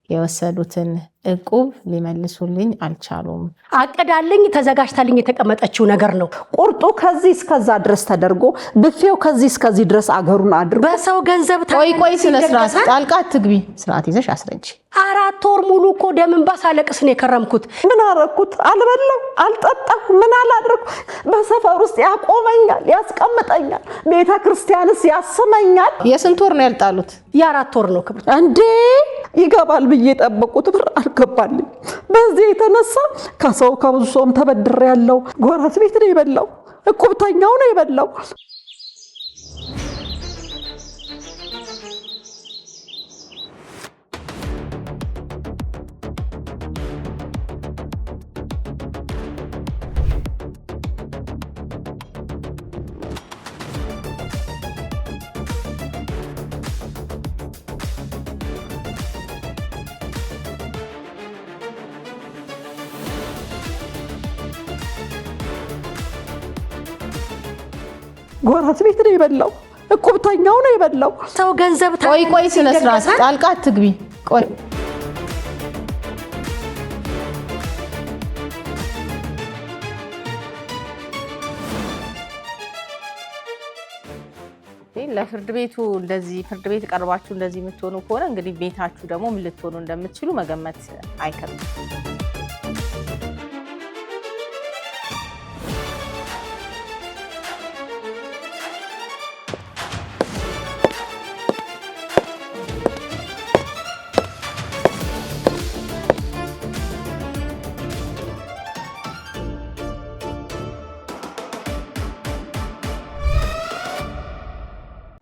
የወሰዱትን እቁብ ሊመልሱልኝ አልቻሉም። አቅዳልኝ ተዘጋጅታልኝ የተቀመጠችው ነገር ነው። ቁርጡ ከዚህ እስከዛ ድረስ ተደርጎ ብፌው ከዚህ እስከዚህ ድረስ አገሩን አድርጎ በሰው ገንዘብ ቆይ ቆይ፣ ስነ ስርዓት፣ ጣልቃ አትግቢ። ስርዓት ይዘሽ አስረጂ። 4 ወር ሙሉ እኮ ደም እንባ ሳለቅስ ነው የከረምኩት። ምን አረኩት? አልበላሁ፣ አልጠጣሁ፣ ምን አላደረኩ? በሰፈር ውስጥ ያቆመኛል፣ ያስቀምጠኛል፣ ቤተ ክርስቲያንስ ያስመኛል። የስንት ወር ነው ያልጣሉት? የ4 ወር ነው ክብር። እንዴ ይገባል ብዬ የጠበቁት ብር አልገባልኝ። በዚህ የተነሳ ከሰው ከብዙ ሰውም ተበድሬ ያለው ጎረቤት ቤት ነው የበላው፣ እቁብተኛው ነው የበላው። ጎረቤት ቤት ነው የበላው፣ እቁብተኛው ነው የበላው። ሰው ገንዘብ ቆይ ቆይ፣ ስነ ስርዓት፣ ጣልቃ አትግቢ። ቆይ ለፍርድ ቤቱ እንደዚህ ፍርድ ቤት ቀርባችሁ እንደዚህ የምትሆኑ ከሆነ እንግዲህ ቤታችሁ ደግሞ ምን ልትሆኑ እንደምትችሉ መገመት አይከብድም።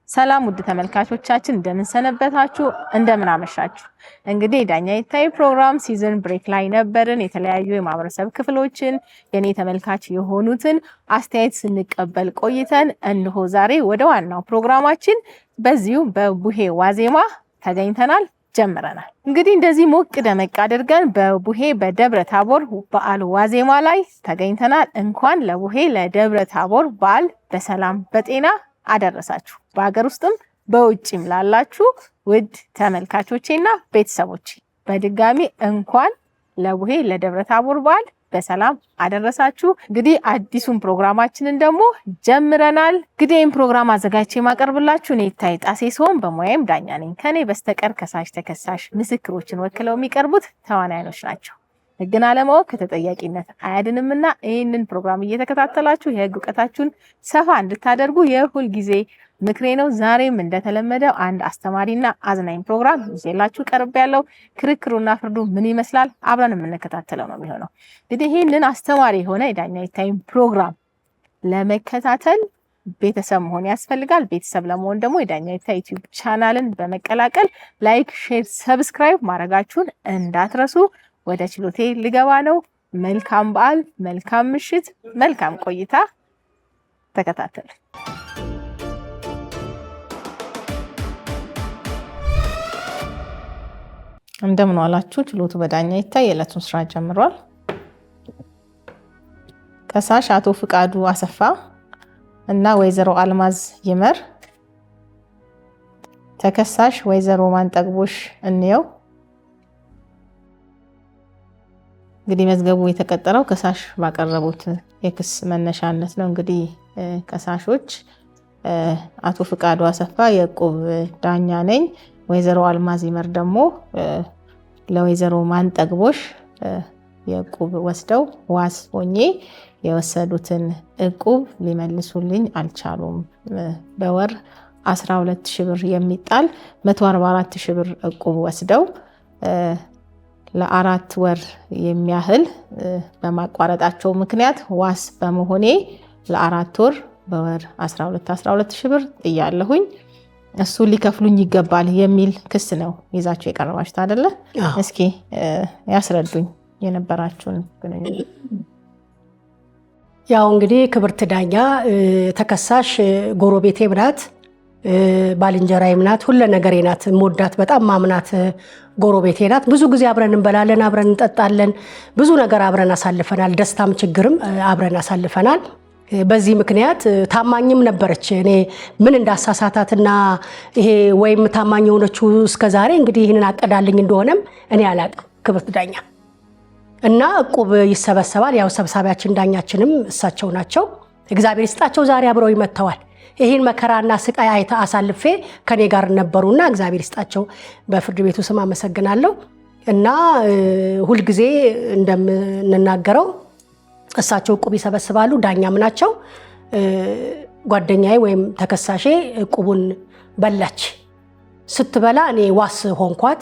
ሰላም ውድ ተመልካቾቻችን፣ እንደምን ሰነበታችሁ? እንደምን አመሻችሁ? እንግዲህ ዳኛ ይታይ ፕሮግራም season break ላይ ነበርን። የተለያዩ የማህበረሰብ ክፍሎችን የኔ ተመልካች የሆኑትን አስተያየት ስንቀበል ቆይተን እንሆ ዛሬ ወደ ዋናው ፕሮግራማችን በዚሁ በቡሄ ዋዜማ ተገኝተናል፣ ጀምረናል። እንግዲህ እንደዚህ ሞቅ ደመቅ አድርገን በቡሄ በደብረ ታቦር በዓል ዋዜማ ላይ ተገኝተናል። እንኳን ለቡሄ ለደብረ ታቦር በዓል በሰላም በጤና አደረሳችሁ። በሀገር ውስጥም በውጭም ላላችሁ ውድ ተመልካቾቼና ቤተሰቦቼ በድጋሚ እንኳን ለቡሄ ለደብረ ታቦር በዓል በሰላም አደረሳችሁ። እንግዲህ አዲሱን ፕሮግራማችንን ደግሞ ጀምረናል። እንግዲህ ይህን ፕሮግራም አዘጋጅቼ የማቀርብላችሁ እኔ ይታይ ጣሴ ሲሆን በሙያዬም ዳኛ ነኝ። ከኔ በስተቀር ከሳሽ፣ ተከሳሽ፣ ምስክሮችን ወክለው የሚቀርቡት ተዋናዮች ናቸው። ሕግን አለማወቅ ከተጠያቂነት አያድንምና ይህንን ፕሮግራም እየተከታተላችሁ የሕግ እውቀታችሁን ሰፋ እንድታደርጉ የሁል ጊዜ ምክሬ ነው። ዛሬም እንደተለመደው አንድ አስተማሪና አዝናኝ ፕሮግራም ይዤላችሁ ቀርቤያለሁ። ክርክሩና ፍርዱ ምን ይመስላል አብረን የምንከታተለው ነው የሚሆነው። እንግዲህ ይህንን አስተማሪ የሆነ የዳኛ ይታይን ፕሮግራም ለመከታተል ቤተሰብ መሆን ያስፈልጋል። ቤተሰብ ለመሆን ደግሞ የዳኛ ይታይ ዩቲዩብ ቻናልን በመቀላቀል like፣ share፣ subscribe ማድረጋችሁን እንዳትረሱ። ወደ ችሎቴ ልገባ ነው። መልካም በዓል፣ መልካም ምሽት፣ መልካም ቆይታ። ተከታተሉ። እንደምን ዋላችሁ። ችሎቱ በዳኛ ይታይ የዕለቱን ስራ ጀምሯል። ከሳሽ አቶ ፍቃዱ አሰፋ እና ወይዘሮ አልማዝ ይመር፣ ተከሳሽ ወይዘሮ ማንጠግቦሽ እንየው። እንግዲህ መዝገቡ የተቀጠረው ከሳሽ ባቀረቡት የክስ መነሻነት ነው። እንግዲህ ከሳሾች አቶ ፍቃዱ አሰፋ የዕቁብ ዳኛ ነኝ፣ ወይዘሮ አልማዝ ይመር ደግሞ ለወይዘሮ ማንጠግቦሽ የዕቁብ ወስደው ዋስ ሆኜ የወሰዱትን ዕቁብ ሊመልሱልኝ አልቻሉም። በወር 12 ሺህ ብር የሚጣል 144 ሺህ ብር ዕቁብ ወስደው ለ4 ወር የሚያህል በማቋረጣቸው ምክንያት ዋስ በመሆኔ ለ4 ወር በወር 12 12 ሺህ ብር ጥያለሁኝ። እሱ ሊከፍሉኝ ይገባል የሚል ክስ ነው ይዛችሁ የቀረባችሁት አይደለ? እስኪ ያስረዱኝ የነበራችሁን ግንኙነት። ያው እንግዲህ ክብርት ዳኛ፣ ተከሳሽ ጎረቤቴም ናት፣ ባልንጀራዬም ናት፣ ሁለ ነገሬ ናት። የምወዳት በጣም ማምናት ጎረቤቴ ናት። ብዙ ጊዜ አብረን እንበላለን፣ አብረን እንጠጣለን፣ ብዙ ነገር አብረን አሳልፈናል። ደስታም ችግርም አብረን አሳልፈናል። በዚህ ምክንያት ታማኝም ነበረች። እኔ ምን እንዳሳሳታትና ይሄ ወይም ታማኝ የሆነችው እስከ ዛሬ እንግዲህ ይህንን አቀዳልኝ እንደሆነም እኔ አላቅም ክብርት ዳኛ። እና እቁብ ይሰበሰባል። ያው ሰብሳቢያችን ዳኛችንም እሳቸው ናቸው። እግዚአብሔር ይስጣቸው። ዛሬ አብረው ይመጥተዋል። ይህን መከራና ስቃይ አይታ አሳልፌ ከኔ ጋር ነበሩና እግዚአብሔር ይስጣቸው። በፍርድ ቤቱ ስም አመሰግናለሁ። እና ሁልጊዜ እንደምንናገረው እሳቸው እቁብ ይሰበስባሉ፣ ዳኛም ናቸው። ጓደኛዬ ወይም ተከሳሼ እቁቡን በላች። ስትበላ እኔ ዋስ ሆንኳት።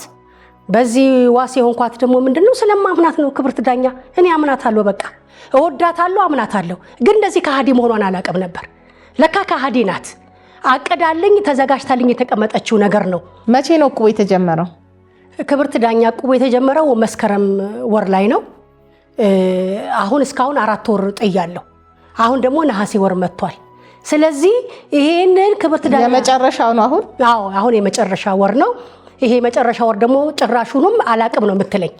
በዚህ ዋስ የሆንኳት ደግሞ ምንድነው ስለማምናት ነው። ክብርት ዳኛ እኔ አምናታለሁ፣ በቃ እወዳታለሁ፣ አምናታለሁ። ግን እንደዚህ ከሃዲ መሆኗን አላውቅም ነበር። ለካ ከሃዲ ናት። አቅዳልኝ ተዘጋጅታልኝ የተቀመጠችው ነገር ነው። መቼ ነው እቁቡ የተጀመረው? ክብርት ዳኛ እቁቡ የተጀመረው መስከረም ወር ላይ ነው። አሁን እስካሁን 4 ወር ጥያለሁ። አሁን ደግሞ ነሐሴ ወር መጥቷል። ስለዚህ ይሄንን ክብርት ዳኛ የመጨረሻው ነው አሁን? አዎ አሁን የመጨረሻ ወር ነው። ይሄ የመጨረሻ ወር ደግሞ ጭራሹንም አላቅም ነው የምትለኝ።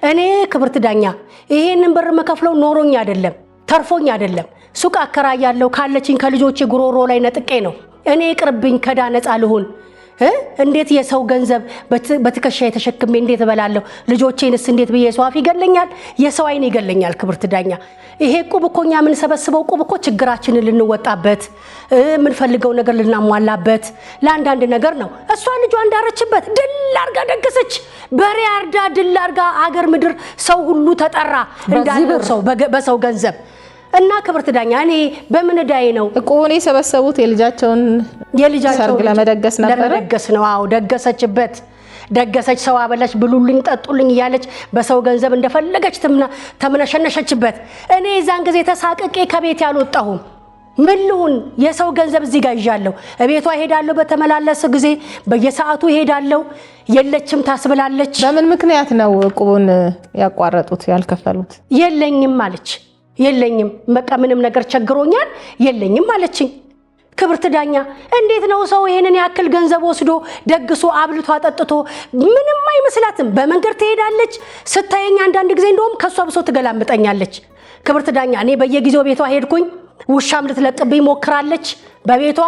እኔ ክብርት ዳኛ ይሄንን ብር መከፍለው ኖሮኝ አይደለም ተርፎኝ አይደለም። ሱቅ አከራያለሁ ካለችኝ ከልጆቼ ጉሮሮ ላይ ነጥቄ ነው። እኔ ይቅርብኝ፣ ከዳ ነፃ ልሁን። እንዴት የሰው ገንዘብ በትከሻ የተሸክሜ እንዴት እበላለሁ? ልጆቼንስ እንዴት ብዬ የሰው አፍ ይገለኛል፣ የሰው አይን ይገለኛል። ክብርት ዳኛ ይሄ እቁብ እኮ እኛ የምንሰበስበው እቁብ እኮ ችግራችንን ልንወጣበት፣ የምንፈልገው ነገር ልናሟላበት ለአንዳንድ ነገር ነው። እሷ ልጇ እንዳረችበት ድል አርጋ ደገሰች። በሬ አርዳ ድል አርጋ አገር ምድር ሰው ሁሉ ተጠራ እንዳለው ሰው በሰው ገንዘብ እና ክብርት ዳኛ እኔ በምን ዕዳዬ ነው? እቁቡን የሰበሰቡት የልጃቸውን ሰርግ ለመደገስ ነበር። ለመደገስ ነው። አዎ ደገሰችበት። ደገሰች፣ ሰው አበላች፣ ብሉልኝ ጠጡልኝ እያለች በሰው ገንዘብ እንደፈለገች ተምነሸነሸችበት። እኔ የዛን ጊዜ ተሳቅቄ ከቤት ያልወጣሁም ምን ልሁን? የሰው ገንዘብ እዚህ ጋር ይዣለሁ። እቤቷ እሄዳለሁ፣ በተመላለሰ ጊዜ በየሰዓቱ እሄዳለሁ። የለችም ታስብላለች። በምን ምክንያት ነው እቁቡን ያቋረጡት ያልከፈሉት? የለኝም አለች። የለኝም በቃ ምንም ነገር ቸግሮኛል የለኝም አለችኝ። ክብርት ዳኛ እንዴት ነው ሰው ይሄንን ያክል ገንዘብ ወስዶ ደግሶ አብልቶ አጠጥቶ ምንም አይመስላትም። በመንገድ ትሄዳለች። ስታየኝ አንዳንድ ጊዜ እንደውም ከሷ ብሶ ትገላምጠኛለች። ክብርት ዳኛ እኔ በየጊዜው ቤቷ ሄድኩኝ። ውሻም ልትለቅብኝ ሞክራለች። በቤቷ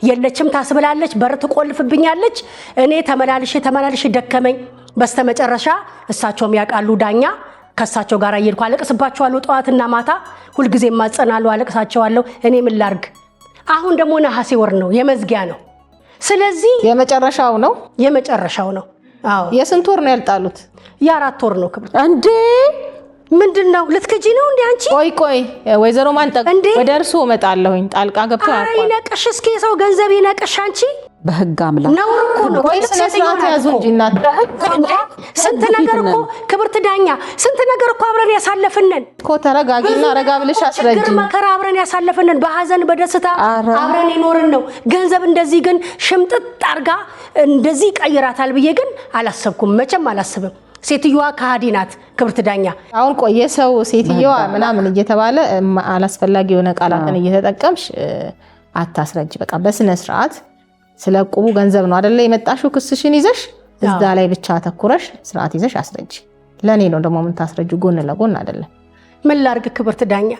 የለችም ታስብላለች፣ በር ትቆልፍብኛለች። እኔ ተመላልሼ ተመላልሼ ደከመኝ። በስተመጨረሻ እሳቸውም ያውቃሉ ዳኛ ከእሳቸው ጋር እየሄድኩ አለቅስባቸዋለሁ። ጠዋትና ማታ ሁልጊዜ እማጸናለሁ፣ አለቅሳቸዋለሁ። እኔ ምን ላርግ? አሁን ደግሞ ነሐሴ ወር ነው፣ የመዝጊያ ነው። ስለዚህ የመጨረሻው ነው፣ የመጨረሻው ነው። አዎ። የስንት ወር ነው ያልጣሉት? የ4 ወር ነው። ክብር እንዴ ምንድን ነው ልትክጂ ነው እንዴ አንቺ? ቆይ ቆይ ወይዘሮ ማንጠቅ ወደ እርሱ እመጣለሁኝ። ጣልቃ ገብቶ ያቋል። ይነቅሽ እስኪ የሰው ገንዘብ ይነቅሽ አንቺ። በህግ አምላክ ነውር እኮ ነው። ቆይ ስነ ስርዓት ያዙ እንጂ እናት። ስንት ነገር እኮ ክብርት ዳኛ ስንት ነገር እኮ አብረን ያሳለፍነን እኮ። ተረጋጊና ረጋ ብለሽ አስረጂ። ችግር መከራ አብረን ያሳለፍነን፣ በሀዘን በደስታ አብረን የኖርን ነው። ገንዘብ እንደዚህ ግን ሽምጥጥ አርጋ እንደዚህ ይቀይራታል ብዬ ግን አላሰብኩም፣ መቼም አላስብም። ሴትዮዋ ከሃዲ ናት ክብርት ዳኛ። አሁን ቆየ ሰው ሴትዮዋ ምናምን እየተባለ አላስፈላጊ የሆነ ቃላትን እየተጠቀምሽ አታስረጅ። በቃ በስነ ስርዓት ስለ ዕቁቡ ገንዘብ ነው አይደለ የመጣሽው ክስሽን ይዘሽ እዛ ላይ ብቻ አተኩረሽ ስርዓት ይዘሽ አስረጅ። ለእኔ ነው ደግሞ የምታስረጁ፣ ጎን ለጎን አይደለም። ምን ላርግ ክብርት ዳኛ?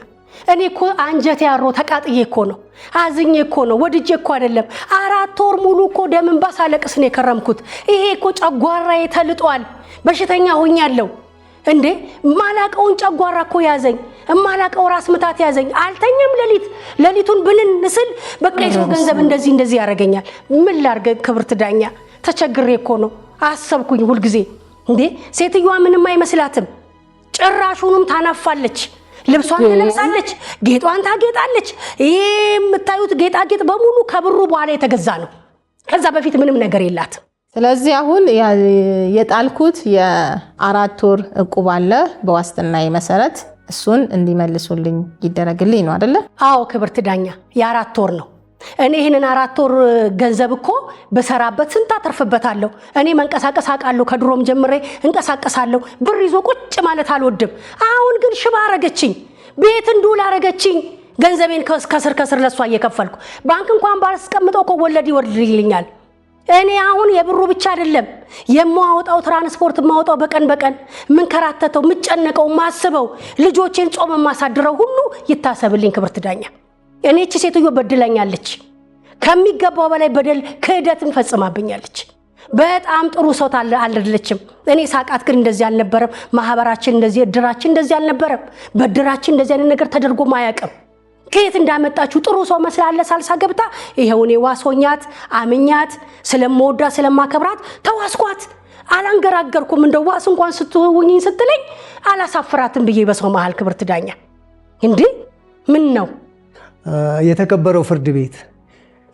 እኔ እኮ አንጀቴ አሮ ተቃጥዬ እኮ ነው፣ አዝኜ እኮ ነው፣ ወድጄ እኮ አይደለም። 4 ወር ሙሉ እኮ ደም እንባ ሳለቅስ ነው የከረምኩት። ይሄ እኮ ጨጓራዬ ተልጧል፣ በሽተኛ ሆኛለሁ። እንዴ ማላቀውን ጨጓራ እኮ ያዘኝ፣ እማላቀው ራስ ምታት ያዘኝ። አልተኛም ሌሊት ሌሊቱን ብንን ስል በቃ የሰው ገንዘብ እንደዚህ እንደዚህ ያደርገኛል። ምን ላርግ ክብርት ዳኛ? ተቸግሬ እኮ ነው አሰብኩኝ ሁልጊዜ። እንዴ ሴትዮዋ ምንም አይመስላትም፣ ጭራሹንም ታናፋለች። ልብሷን ትለብሳለች፣ ጌጧን ታጌጣለች። ይሄ የምታዩት ጌጣጌጥ በሙሉ ከብሩ በኋላ የተገዛ ነው። ከዛ በፊት ምንም ነገር የላትም። ስለዚህ አሁን የጣልኩት የ4 ወር እቁብ አለ በዋስትናዬ መሰረት እሱን እንዲመልሱልኝ ይደረግልኝ ነው አይደለ? አዎ ክብርት ዳኛ የ4 ወር ነው። እኔ ይህንን 4 ወር ገንዘብ እኮ በሰራበት ስንት አተርፍበታለሁ። እኔ መንቀሳቀስ አውቃለሁ፣ ከድሮም ጀምሬ እንቀሳቀሳለሁ። ብር ይዞ ቁጭ ማለት አልወድም። አሁን ግን ሽባ አረገችኝ፣ ቤት እንዱል አረገችኝ። ገንዘቤን ከስር ከስር ለሷ እየከፈልኩ ባንክ እንኳን ባስቀምጠው እኮ ወለድ ይወርድልኛል። እኔ አሁን የብሩ ብቻ አይደለም የማወጣው ትራንስፖርት የማወጣው በቀን በቀን የምንከራተተው የምጨነቀው ማስበው ልጆቼን ጾም የማሳድረው ሁሉ ይታሰብልኝ ክብርት ዳኛ። እኔ እቺ ሴትዮ በድላኛለች፣ ከሚገባው በላይ በደል ክህደትን ፈጽማብኛለች። በጣም ጥሩ ሰው አልደለችም። እኔ ሳቃት ግን እንደዚህ አልነበረም። ማህበራችን እንደዚህ፣ እድራችን እንደዚህ አልነበረም። በእድራችን እንደዚህ አይነት ነገር ተደርጎም አያውቅም። ከየት እንዳመጣችሁ ጥሩ ሰው መስላለ ሳልሳ ገብታ ይኸው እኔ ዋሶኛት አምኛት ስለምወዳት ስለማከብራት ተዋስኳት። አላንገራገርኩም። እንደው ዋስ እንኳን ስትውኝኝ ስትለኝ አላሳፍራትም ብዬ በሰው መሃል ክብርት ዳኛ እንዴ ምን ነው የተከበረው ፍርድ ቤት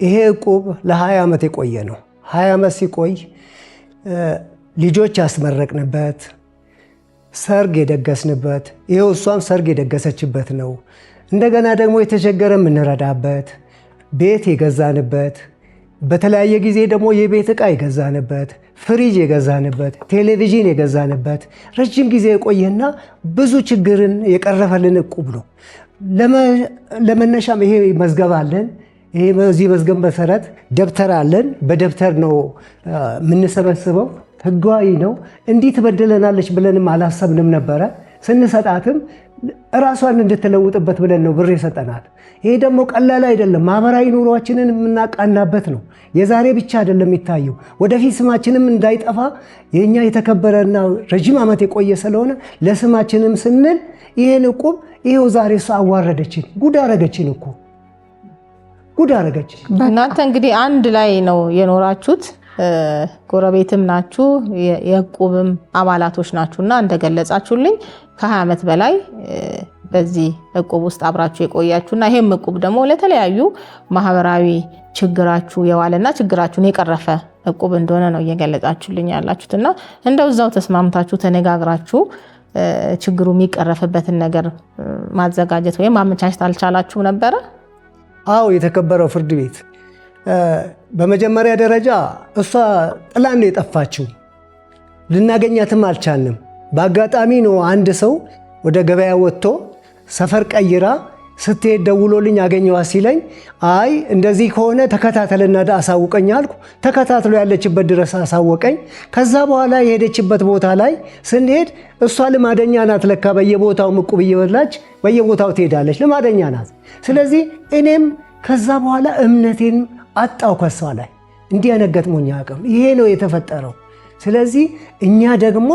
ይሄ እቁብ ለ20 ዓመት የቆየ ነው። 20 ዓመት ሲቆይ ልጆች ያስመረቅንበት፣ ሰርግ የደገስንበት፣ ይኸው እሷም ሰርግ የደገሰችበት ነው። እንደገና ደግሞ የተቸገረ የምንረዳበት፣ ቤት የገዛንበት፣ በተለያየ ጊዜ ደግሞ የቤት ዕቃ የገዛንበት፣ ፍሪጅ የገዛንበት፣ ቴሌቪዥን የገዛንበት ረጅም ጊዜ የቆየና ብዙ ችግርን የቀረፈልን እቁብ ነው። ለመነሻም ይሄ መዝገብ አለን። ይሄ በዚህ መዝገብ መሰረት ደብተር አለን። በደብተር ነው የምንሰበስበው። ህጋዊ ነው። እንዲህ ትበድለናለች ብለንም አላሰብንም ነበረ። ስንሰጣትም እራሷን እንድትለውጥበት ብለን ነው ብር የሰጠናት። ይሄ ደግሞ ቀላል አይደለም። ማህበራዊ ኑሯችንን የምናቃናበት ነው። የዛሬ ብቻ አይደለም የሚታየው፣ ወደፊት ስማችንም እንዳይጠፋ የኛ የተከበረና ረጅም ዓመት የቆየ ስለሆነ ለስማችንም ስንል ይህን እቁብ ይሄው ዛሬ እሷ አዋረደችን፣ ጉድ አረገችን እኮ ጉድ አረገችን። እናንተ እንግዲህ አንድ ላይ ነው የኖራችሁት፣ ጎረቤትም ናችሁ፣ የእቁብም አባላቶች ናችሁ እና እንደገለጻችሁልኝ ከ20 ዓመት በላይ በዚህ እቁብ ውስጥ አብራችሁ የቆያችሁ እና ይሄም እቁብ ደግሞ ለተለያዩ ማህበራዊ ችግራችሁ የዋለና ችግራችሁን የቀረፈ እቁብ እንደሆነ ነው እየገለጻችሁልኝ ያላችሁት እና እንደው እዛው ተስማምታችሁ ተነጋግራችሁ ችግሩ የሚቀረፍበትን ነገር ማዘጋጀት ወይም ማመቻቸት አልቻላችሁም ነበረ? አዎ፣ የተከበረው ፍርድ ቤት በመጀመሪያ ደረጃ እሷ ጥላን ነው የጠፋችው። ልናገኛትም አልቻልንም። በአጋጣሚ ነው አንድ ሰው ወደ ገበያ ወጥቶ ሰፈር ቀይራ ስትሄድ ደውሎልኝ አገኘኋት ሲለኝ፣ አይ እንደዚህ ከሆነ ተከታተልና አሳውቀኝ አልኩ። ተከታትሎ ያለችበት ድረስ አሳወቀኝ። ከዛ በኋላ የሄደችበት ቦታ ላይ ስንሄድ እሷ ልማደኛ ናት ለካ በየቦታው ዕቁብ እየበላች በየቦታው ትሄዳለች። ልማደኛ ናት። ስለዚህ እኔም ከዛ በኋላ እምነቴን አጣው ከሷ ላይ። እንዲህ አይነት ገጥሞኝ አያውቅም። ይሄ ነው የተፈጠረው። ስለዚህ እኛ ደግሞ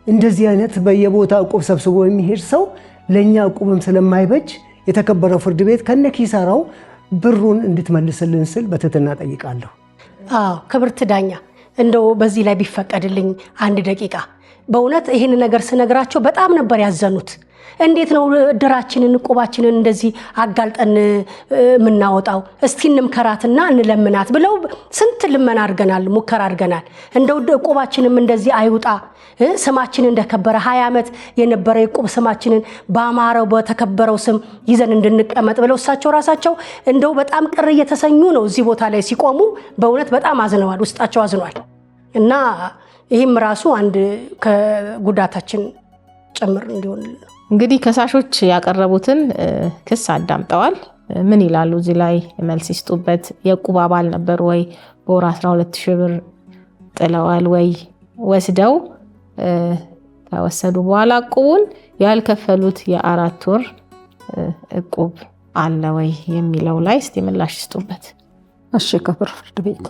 እንደዚህ አይነት በየቦታው ዕቁብ ሰብስቦ የሚሄድ ሰው ለእኛ ዕቁብም ስለማይበጅ የተከበረው ፍርድ ቤት ከነኪሳራው ብሩን እንድትመልስልን ስል በትህትና ጠይቃለሁ። አዎ ክብርት ዳኛ እንደው በዚህ ላይ ቢፈቀድልኝ አንድ ደቂቃ። በእውነት ይህን ነገር ስነግራቸው በጣም ነበር ያዘኑት። እንዴት ነው እድራችንን እቁባችንን እንደዚህ አጋልጠን የምናወጣው? እስቲ እንምከራትና እንለምናት ብለው ስንት ልመና አድርገናል፣ ሙከራ አድርገናል። እንደው እቁባችንም እንደዚህ አይውጣ፣ ስማችን እንደከበረ 20 ዓመት የነበረ የእቁብ ስማችንን በአማረው በተከበረው ስም ይዘን እንድንቀመጥ ብለው እሳቸው ራሳቸው እንደው በጣም ቅር እየተሰኙ ነው እዚህ ቦታ ላይ ሲቆሙ። በእውነት በጣም አዝነዋል፣ ውስጣቸው አዝኗል። እና ይህም ራሱ አንድ ከጉዳታችን ጭምር እንዲሆን እንግዲህ ከሳሾች ያቀረቡትን ክስ አዳምጠዋል። ምን ይላሉ? እዚህ ላይ መልስ ይስጡበት። የእቁብ አባል ነበሩ ወይ? በወር 12 ሺህ ብር ጥለዋል ወይ? ወስደው ከወሰዱ በኋላ እቁቡን ያልከፈሉት የ4 ወር እቁብ አለ ወይ የሚለው ላይ እስቲ ምላሽ ይስጡበት። እሺ ክብር ፍርድ ቤት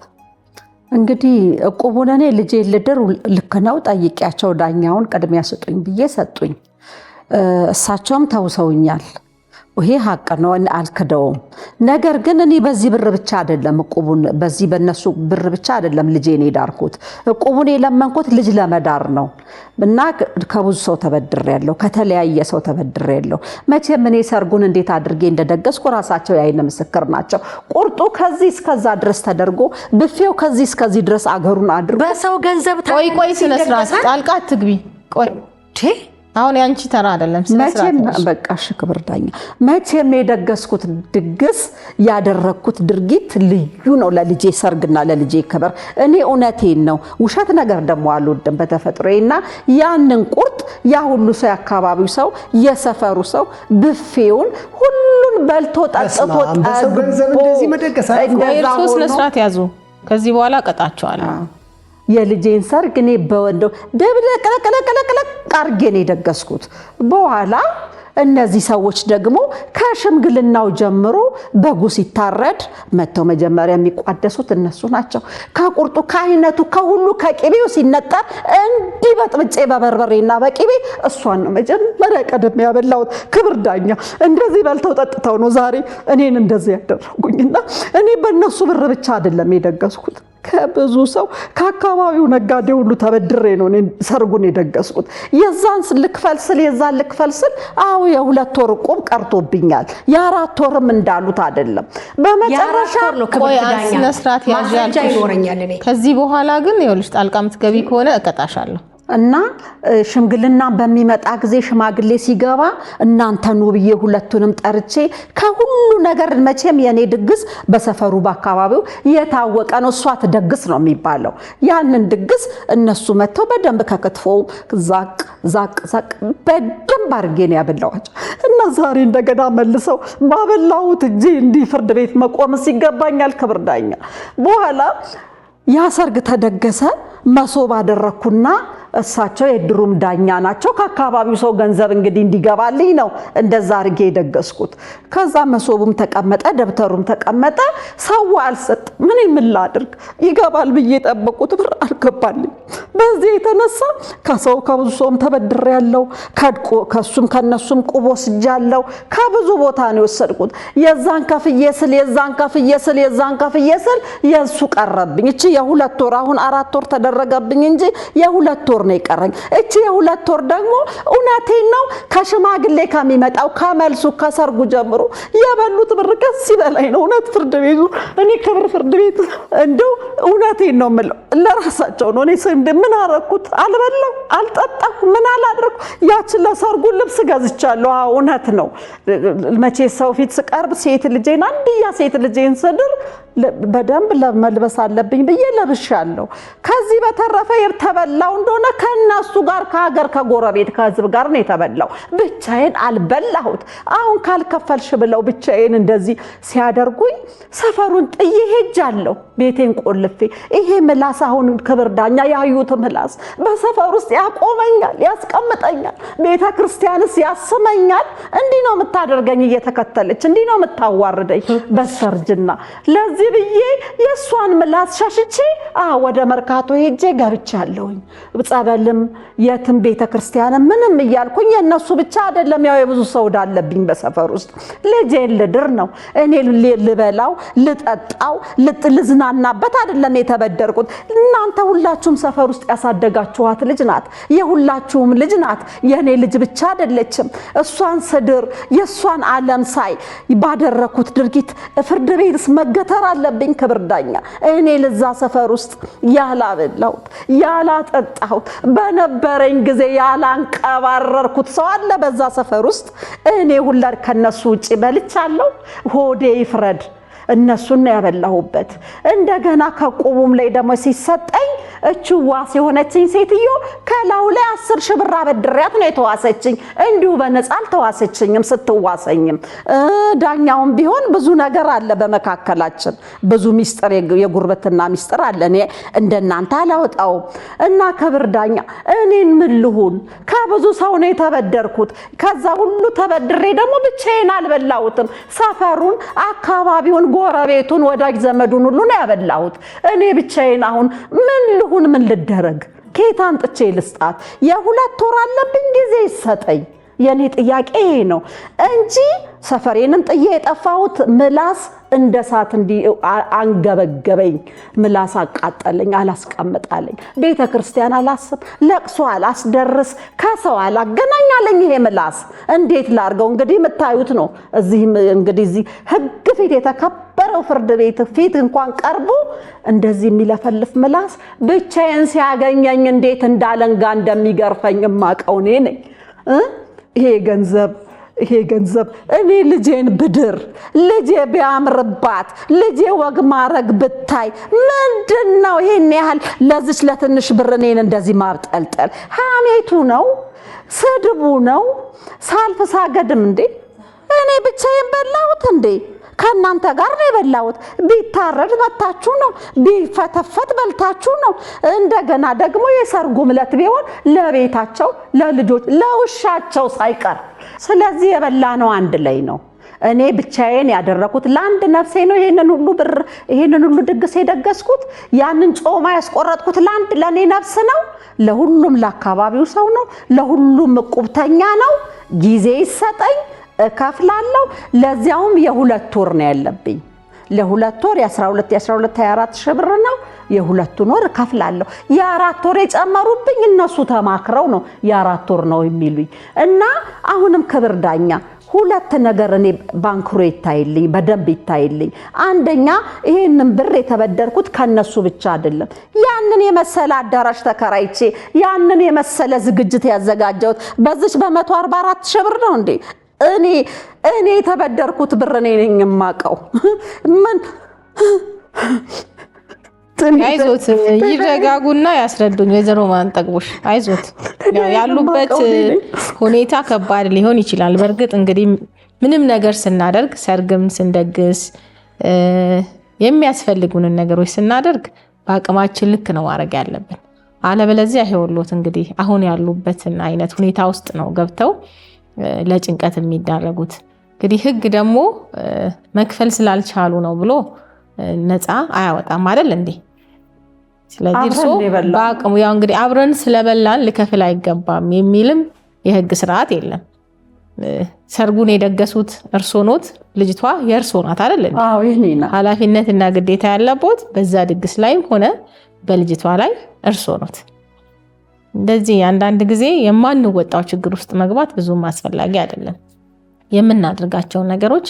እንግዲህ እቁቡን እኔ ልጄ ልድር ልክ ነው ጠይቂያቸው ዳኛውን ቅድሚያ ስጡኝ ብዬ ሰጡኝ። እሳቸውም ተውሰውኛል። ይሄ ሀቅ ነው፣ አልክደውም። ነገር ግን እኔ በዚህ ብር ብቻ አይደለም እቁቡን በዚህ በነሱ ብር ብቻ አይደለም ልጄን የዳርኩት። እቁቡን የለመንኩት ልጅ ለመዳር ነው እና ከብዙ ሰው ተበድሬያለሁ፣ ከተለያየ ሰው ተበድሬያለሁ። መቼም እኔ ሰርጉን እንዴት አድርጌ እንደደገስኩ ራሳቸው የዓይን ምስክር ናቸው። ቁርጡ ከዚህ እስከዛ ድረስ ተደርጎ ብፌው ከዚህ እስከዚህ ድረስ አገሩን አድርጎ በሰው ገንዘብ ቆይ ቆይ፣ ስነ ስርዓት ጣልቃ አትግቢ። ቆይ አሁን ያንቺ ተራ አይደለም። መቼም በቃ እሺ፣ ክብር ዳኛ፣ መቼም የደገስኩት ድግስ ያደረግኩት ድርጊት ልዩ ነው ለልጄ ሰርግና ለልጄ ክብር። እኔ እውነቴን ነው፣ ውሸት ነገር ደግሞ አልወድም በተፈጥሮዬ እና ያንን ቁርጥ ያ ሁሉ ሰው የአካባቢው ሰው የሰፈሩ ሰው ብፌውን ሁሉን በልቶ ጠጥቶ ጠግቦ እርሶ ስነ ስርዓት ያዙ። ከዚህ በኋላ እቀጣቸዋለሁ። የልጄን ሰርግ እኔ በወንደው ደብለቅለቅለቅለቅ አድርጌ ነው የደገስኩት። በኋላ እነዚህ ሰዎች ደግሞ ከሽምግልናው ጀምሮ በጉ ሲታረድ መጥተው መጀመሪያ የሚቋደሱት እነሱ ናቸው። ከቁርጡ ከአይነቱ ከሁሉ ከቅቤው ሲነጠር እንዲህ በጥብጬ በበርበሬና በቅቤ እሷን ነው መጀመሪያ ቀደም ያበላሁት። ክብር ዳኛ እንደዚህ በልተው ጠጥተው ነው ዛሬ እኔን እንደዚህ ያደረጉኝና እኔ በእነሱ ብር ብቻ አይደለም የደገስኩት ከብዙ ሰው ከአካባቢው ነጋዴ ሁሉ ተበድሬ ነው እኔ ሰርጉን የደገስኩት። የዛን ልክፈል ስል የዛን ልክፈል ስል አዎ የሁለት ወር ዕቁብ ቀርቶብኛል። የአራት ወርም እንዳሉት አይደለም። በመጨረሻ የአራት ወር ነው ክብርት ቆይ ዳኛ። ስነ ስርዓት ያዥ ማስረጃ ያልኩሽ። ይኖረኛል እኔ። ከዚህ በኋላ ግን ይኸውልሽ ጣልቃ የምትገቢ ከሆነ እቀጣሻለሁ። እና ሽምግልና በሚመጣ ጊዜ ሽማግሌ ሲገባ እናንተ ኑ ብዬ ሁለቱንም ጠርቼ ከሁሉ ነገር መቼም የኔ ድግስ በሰፈሩ በአካባቢው የታወቀ ነው። እሷ ትደግስ ነው የሚባለው። ያንን ድግስ እነሱ መጥተው በደንብ ከክትፎ ዛቅ ዛቅ ዛቅ በደንብ አድርጌ ነው ያበላኋቸው። እና ዛሬ እንደገና መልሰው ባበላሁት እጄ እንዲህ ፍርድ ቤት መቆምስ ይገባኛል? ክብር ዳኛ በኋላ ያ ሰርግ ተደገሰ። መሶብ አደረኩና እሳቸው የድሩም ዳኛ ናቸው። ከአካባቢው ሰው ገንዘብ እንግዲህ እንዲገባልኝ ነው እንደዛ አድርጌ የደገስኩት። ከዛ መሶቡም ተቀመጠ፣ ደብተሩም ተቀመጠ። ሰው አልሰጥ ምን ምን ላድርግ ይገባል ብዬ የጠበቁት ብር አልገባልኝ። በዚህ የተነሳ ከሰው ከብዙ ሰውም ተበድሬያለሁ። ከሱም ከነሱም ቁብ ወስጃለሁ። ከብዙ ቦታ ነው የወሰድኩት። የዛን ከፍዬ ስል የዛን ከፍዬ ስል የዛን ከፍዬ ስል የእሱ ቀረብኝ። እቺ የሁለት ወር አሁን 4 ወር ተደረገብኝ እንጂ የሁለት ወር ነው የቀረኝ። እቺ የሁለት ወር ደግሞ እውነቴን ነው ከሽማግሌ ከሚመጣው ከመልሱ ከሰርጉ ጀምሮ የበሉት ብር ከዚህ በላይ ነው። እውነት ፍርድ ቤቱ እኔ ክብር ፍርድ ቤቱ እንደው እውነቴን ነው የምለው ለራሳቸው ነው። እኔ ምን አረኩት? አልበላሁ፣ አልጠጣሁ፣ ምን አላደረኩ። ያችን ለሰርጉ ልብስ ገዝቻለሁ። አዎ እውነት ነው። መቼ ሰው ፊት ስቀርብ ሴት ልጄን አንድያ ሴት ልጄን ስድር በደንብ መልበስ አለብኝ ብዬ ለብሻለሁ። ከዚህ በተረፈ የተበላው እንደሆነ ከነሱ ጋር ከሀገር ከጎረቤት ከህዝብ ጋር ነው የተበላው። ብቻዬን አልበላሁት። አሁን ካልከፈልሽ ብለው ብቻዬን እንደዚህ ሲያደርጉኝ ሰፈሩን ጥዬ ሄጃለሁ፣ ቤቴን ቆልፌ። ይሄ ምላስ አሁን ክብር ዳኛ ያዩት ምላስ በሰፈር ውስጥ ያቆመኛል፣ ያስቀምጠኛል፣ ቤተ ክርስቲያንስ ያስመኛል። እንዲህ ነው የምታደርገኝ እየተከተለች እንዲህ ነው የምታዋርደኝ በሰርጅና። ለዚህ ብዬ የእሷን ምላስ ሸሽቼ ወደ መርካቶ ሄጄ ገብቻለሁኝ። ጸበልም የትም ቤተ ክርስቲያንም ምንም እያልኩኝ የእነሱ ብቻ አይደለም፣ ያው የብዙ ሰው ዕዳ አለብኝ በሰፈር ውስጥ። ልጄን ልድር ነው እኔ ልበላው ልጠጣው ልዝናናበት አይደለም የተበደርኩት። እናንተ ሁላችሁም ሰፈር ውስጥ ያሳደጋችኋት ልጅ ናት፣ የሁላችሁም ልጅ ናት። የእኔ ልጅ ብቻ አይደለችም። እሷን ስድር የእሷን ዓለም ሳይ ባደረኩት ድርጊት ፍርድ ቤትስ መገተር አለብኝ? ክብር ዳኛ እኔ ለዛ ሰፈር ውስጥ ያላበላሁት ያላጠጣሁት በነበረኝ ጊዜ ያላንቀባረርኩት ሰው አለ በዛ ሰፈር ውስጥ? እኔ ሁላ ከነሱ ውጪ በልቻለሁ። ሆዴ ይፍረድ። እነሱን ነው ያበላሁበት። እንደገና ከቁቡም ላይ ደግሞ ሲሰጠኝ እቺ ዋስ የሆነችኝ ሴትዮ ከላዩ ላይ 10 ሺህ ብር አበድሬያት ነው የተዋሰችኝ። እንዲሁ በነፃ አልተዋሰችኝም። ስትዋሰኝም ዳኛውም ቢሆን ብዙ ነገር አለ በመካከላችን፣ ብዙ ሚስጥር፣ የጉርብትና ሚስጥር አለ። እኔ እንደናንተ አላወጣውም። እና ክብር ዳኛ እኔን ምን ልሁን? ከብዙ ሰው ነው የተበደርኩት። ከዛ ሁሉ ተበድሬ ደግሞ ብቻዬን አልበላሁትም። ሰፈሩን፣ አካባቢውን፣ ጎረቤቱን፣ ወዳጅ ዘመዱን ሁሉ ነው ያበላሁት። እኔ ብቻዬን አሁን ምን ልሁን? ምን ልደረግ? ከየት አምጥቼ ልስጣት? የሁለት ወር አለብኝ፣ ጊዜ ይሰጠኝ። የኔ ጥያቄ ይሄ ነው እንጂ ሰፈሬንም ጥዬ የጠፋሁት ምላስ እንደ እሳት እንዲህ አንገበገበኝ። ምላስ አቃጠለኝ፣ አላስቀምጣለኝ። ቤተ ክርስቲያን አላስብ፣ ለቅሶ አላስደርስ፣ ከሰው አላገናኛለኝ። ይሄ ምላስ እንዴት ላርገው? እንግዲህ የምታዩት ነው። እዚህም እንግዲህ እዚህ ሕግ ፊት የተከበረው ፍርድ ቤት ፊት እንኳን ቀርቦ እንደዚህ የሚለፈልፍ ምላስ ብቻዬን ሲያገኘኝ እንዴት እንዳለንጋ እንደሚገርፈኝ የማውቀው እኔ ነኝ። ይሄ ገንዘብ ይሄ ገንዘብ እኔ ልጄን ብድር ልጄ ቢያምርባት ልጄ ወግ ማረግ ብታይ ምንድን ነው ይሄን ያህል ለዚች ለትንሽ ብር እኔን እንደዚህ ማብጠልጠል? ሐሜቱ ነው፣ ስድቡ ነው። ሳልፍ ሳገድም እንዴ እኔ ብቻዬን በላሁት እንዴ? ከእናንተ ጋር ነው የበላሁት። ቢታረድ መታችሁ ነው፣ ቢፈተፈት በልታችሁ ነው። እንደገና ደግሞ የሰርጉ ዕለት ቢሆን ለቤታቸው፣ ለልጆች፣ ለውሻቸው ሳይቀር። ስለዚህ የበላነው አንድ ላይ ነው። እኔ ብቻዬን ያደረኩት ለአንድ ነፍሴ ነው። ይሄንን ሁሉ ብር ይሄንን ሁሉ ድግስ የደገስኩት ያንን ጮማ ያስቆረጥኩት ለአንድ ለእኔ ነፍስ ነው። ለሁሉም ለአካባቢው ሰው ነው። ለሁሉም እቁብተኛ ነው። ጊዜ ይሰጠኝ፣ እከፍላለሁ። ለዚያውም የ2 ወር ነው ያለብኝ። ለ2 ወር የ12 የ12 24 ሺህ ብር ነው። የ2ቱን ወር እከፍላለሁ። የ4 ወር የጨመሩብኝ እነሱ ተማክረው ነው የ4 ወር ነው የሚሉኝ። እና አሁንም ክብር ዳኛ ሁለት ነገር እኔ ባንክሮ ይታይልኝ፣ በደንብ ይታይልኝ። አንደኛ ይሄንን ብር የተበደርኩት ከነሱ ብቻ አይደለም። ያንን የመሰለ አዳራሽ ተከራይቼ ያንን የመሰለ ዝግጅት ያዘጋጀሁት በዚች በ144 ሺህ ብር ነው እንዴ? እኔ የተበደርኩት ብር እኔ ነኝ የማውቀው። ምን አይዞት፣ ይረጋጉና ያስረዱኝ። ወይዘሮ ማንጠግቦሽ አይዞት፣ ያሉበት ሁኔታ ከባድ ሊሆን ይችላል። በእርግጥ እንግዲህ ምንም ነገር ስናደርግ ሰርግም ስንደግስ የሚያስፈልጉንን ነገሮች ስናደርግ በአቅማችን ልክ ነው ማድረግ ያለብን። አለበለዚያ ይኸውልዎት እንግዲህ አሁን ያሉበትን አይነት ሁኔታ ውስጥ ነው ገብተው ለጭንቀት የሚዳረጉት። እንግዲህ ሕግ ደግሞ መክፈል ስላልቻሉ ነው ብሎ ነፃ አያወጣም አይደል እንዴ? ስለዚህ እርሶ በአቅሙ ያው እንግዲህ አብረን ስለበላን ልከፍል አይገባም የሚልም የህግ ስርዓት የለም። ሰርጉን የደገሱት እርሶ ኖት፣ ልጅቷ የእርሶ ናት አይደል እንዴ? ኃላፊነትና ግዴታ ያለቦት በዛ ድግስ ላይም ሆነ በልጅቷ ላይ እርሶ ኖት። እንደዚህ አንዳንድ ጊዜ የማንወጣው ችግር ውስጥ መግባት ብዙም አስፈላጊ አይደለም። የምናደርጋቸውን ነገሮች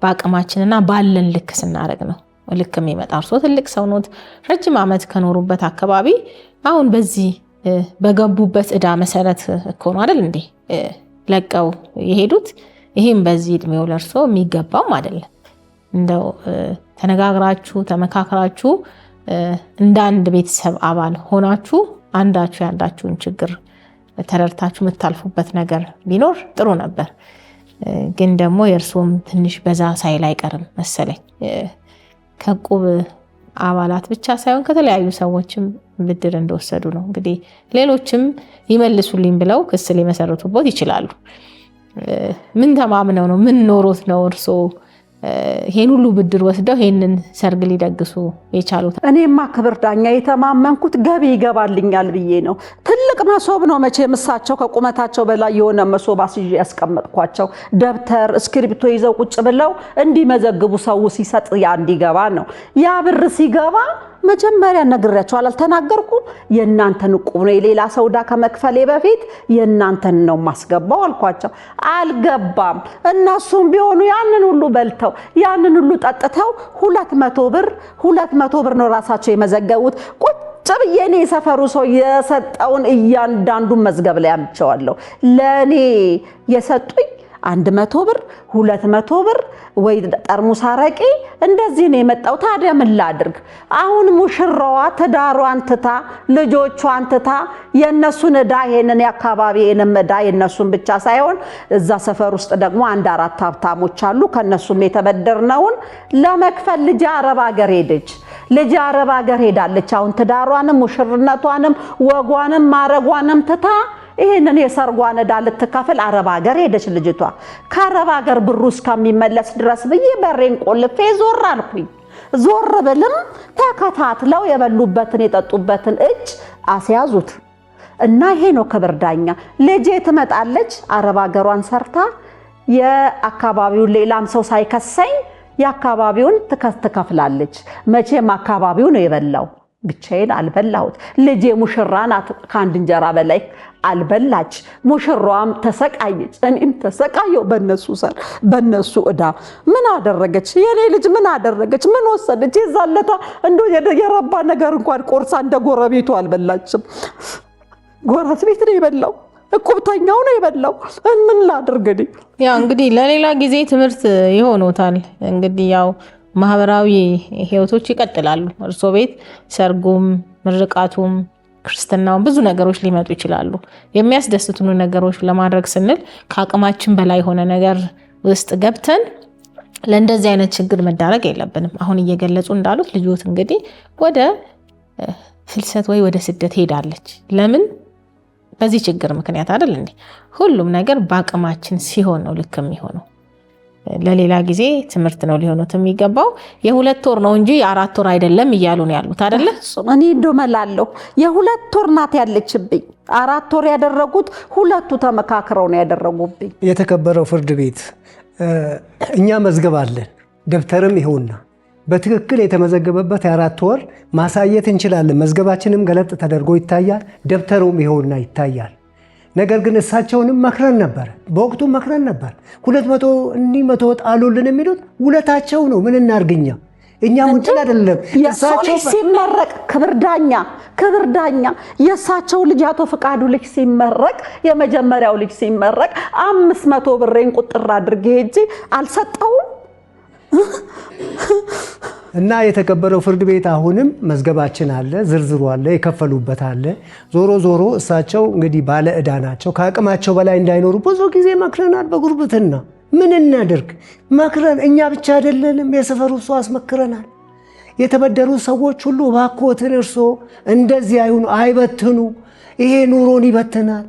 በአቅማችንና ባለን ልክ ስናደርግ ነው ልክ የሚመጣ። እርሶ ትልቅ ሰው ኖት። ረጅም ዓመት ከኖሩበት አካባቢ አሁን በዚህ በገቡበት ዕዳ መሰረት እኮ ነው አይደል እንዴ ለቀው የሄዱት። ይህም በዚህ እድሜው ለእርሶ የሚገባውም አይደለም። እንደው ተነጋግራችሁ ተመካክራችሁ እንደ አንድ ቤተሰብ አባል ሆናችሁ አንዳችሁ የአንዳችሁን ችግር ተረድታችሁ የምታልፉበት ነገር ቢኖር ጥሩ ነበር። ግን ደግሞ የእርሶም ትንሽ በዛ ሳይል አይቀርም መሰለኝ። ከዕቁብ አባላት ብቻ ሳይሆን ከተለያዩ ሰዎችም ብድር እንደወሰዱ ነው። እንግዲህ ሌሎችም ይመልሱልኝ ብለው ክስ ሊመሰርቱቦት ይችላሉ። ምን ተማምነው ነው? ምን ኖሮት ነው እርሶ ይሄን ሁሉ ብድር ወስደው ይሄንን ሰርግ ሊደግሱ የቻሉት? እኔማ ክብር ዳኛ የተማመንኩት ገቢ ይገባልኛል ብዬ ነው። ትልቅ መሶብ ነው መቼም እሳቸው ከቁመታቸው በላይ የሆነ መሶብ አስይዤ ያስቀመጥኳቸው። ደብተር እስክሪብቶ ይዘው ቁጭ ብለው እንዲመዘግቡ ሰው ሲሰጥ ያ እንዲገባ ነው። ያ ብር ሲገባ መጀመሪያ ነግሬያቸዋል፣ አልተናገርኩም። የእናንተን ዕቁብ ነው የሌላ ሰው ዕዳ ከመክፈሌ በፊት የእናንተን ነው ማስገባው አልኳቸው። አልገባም። እነሱም ቢሆኑ ያንን ሁሉ በልተው ያንን ሁሉ ጠጥተው 200 ብር 200 ብር ነው ራሳቸው የመዘገቡት። ቁጭ ብዬ እኔ የሰፈሩ ሰው የሰጠውን እያንዳንዱን መዝገብ ላይ አምቸዋለሁ። ለእኔ የሰጡኝ 100 ብር 200 ብር ወይ ጠርሙስ አረቄ እንደዚህ ነው የመጣው። ታዲያ ምን ላድርግ? አሁን ሙሽራዋ ትዳሯን ትታ ልጆቿን ትታ የእነሱን ዕዳ ይሄንን የአካባቢዬንም ዕዳ የእነሱን ብቻ ሳይሆን እዛ ሰፈር ውስጥ ደግሞ አንድ 4 ሀብታሞች አሉ። ከእነሱም የተበደርነውን ለመክፈል ልጅ አረብ ሀገር ሄደች። ልጅ አረብ ሀገር ሄዳለች። አሁን ትዳሯንም ሙሽርነቷንም ወጓንም ማረጓንም ትታ ይሄንን የሰርጓን ዕዳ ልትከፍል አረብ ሀገር ሄደች ልጅቷ። ከአረብ ሀገር ብሩ እስከሚመለስ ድረስ ብዬ በሬን ቆልፌ ዞር አልኩኝ። ዞር ብልም ተከታትለው የበሉበትን የጠጡበትን እጅ አስያዙት እና ይሄ ነው ክብር ዳኛ። ልጄ ትመጣለች አረብ ሀገሯን ሰርታ የአካባቢውን ሌላም ሰው ሳይከሰኝ የአካባቢውን ትከፍላለች። መቼም አካባቢው ነው የበላው፣ ብቻዬን አልበላሁት። ልጄ ሙሽራ ናት፣ ከአንድ እንጀራ በላይ አልበላች። ሙሽራዋም ተሰቃየች፣ እኔም ተሰቃየው በነሱ ሰር በነሱ ዕዳ። ምን አደረገች የኔ ልጅ? ምን አደረገች? ምን ወሰደች? የዛለታ እንደው የረባ ነገር እንኳን ቆርሳ እንደ ጎረቤቱ አልበላችም። ጎረቤት ነው የበላው፣ እቁብተኛው ነው የበላው። ምን ላድርግ እኔ? ያው እንግዲህ ለሌላ ጊዜ ትምህርት ይሆኖታል። እንግዲህ ያው ማህበራዊ ህይወቶች ይቀጥላሉ። እርሶ ቤት ሰርጉም፣ ምርቃቱም፣ ክርስትናውም ብዙ ነገሮች ሊመጡ ይችላሉ። የሚያስደስቱን ነገሮች ለማድረግ ስንል ከአቅማችን በላይ የሆነ ነገር ውስጥ ገብተን ለእንደዚህ አይነት ችግር መዳረግ የለብንም። አሁን እየገለጹ እንዳሉት ልጆት እንግዲህ ወደ ፍልሰት ወይ ወደ ስደት ሄዳለች። ለምን? በዚህ ችግር ምክንያት አይደል እንዴ? ሁሉም ነገር በአቅማችን ሲሆን ነው ልክ የሚሆነው። ለሌላ ጊዜ ትምህርት ነው ሊሆኑት የሚገባው። የ2 ወር ነው እንጂ የ4 ወር አይደለም እያሉ ነው ያሉት አይደለ? እኔ እንደው እመላለሁ የ2 ወር ናት ያለችብኝ። 4 ወር ያደረጉት ሁለቱ ተመካክረው ነው ያደረጉብኝ። የተከበረው ፍርድ ቤት እኛ መዝገብ አለን፣ ደብተርም ይኸውና በትክክል የተመዘገበበት የ4 ወር ማሳየት እንችላለን። መዝገባችንም ገለጥ ተደርጎ ይታያል፣ ደብተሩም ይኸውና ይታያል። ነገር ግን እሳቸውንም መክረን ነበር፣ በወቅቱ መክረን ነበር። 200 እኒህ 100 ጣሉልን የሚሉት ውለታቸው ነው። ምን እናርግኛ እኛ ውጭ አይደለም። እሳቸው ሲመረቅ ክብር ዳኛ ክብር ዳኛ የእሳቸው ልጅ አቶ ፈቃዱ ልጅ ሲመረቅ የመጀመሪያው ልጅ ሲመረቅ 500 ብሬን ቁጥር አድርጌ ሄጄ አልሰጠውም። እና የተከበረው ፍርድ ቤት አሁንም መዝገባችን አለ፣ ዝርዝሩ አለ፣ የከፈሉበት አለ። ዞሮ ዞሮ እሳቸው እንግዲህ ባለ ዕዳ ናቸው። ከአቅማቸው በላይ እንዳይኖሩ ብዙ ጊዜ መክረናል። በጉርብትና ምን እናደርግ መክረን፣ እኛ ብቻ አይደለንም፣ የሰፈሩ ሰው አስመክረናል። የተበደሩ ሰዎች ሁሉ እባክዎትን እርሶ እንደዚህ አይሁኑ፣ አይበትኑ፣ ይሄ ኑሮን ይበትናል፣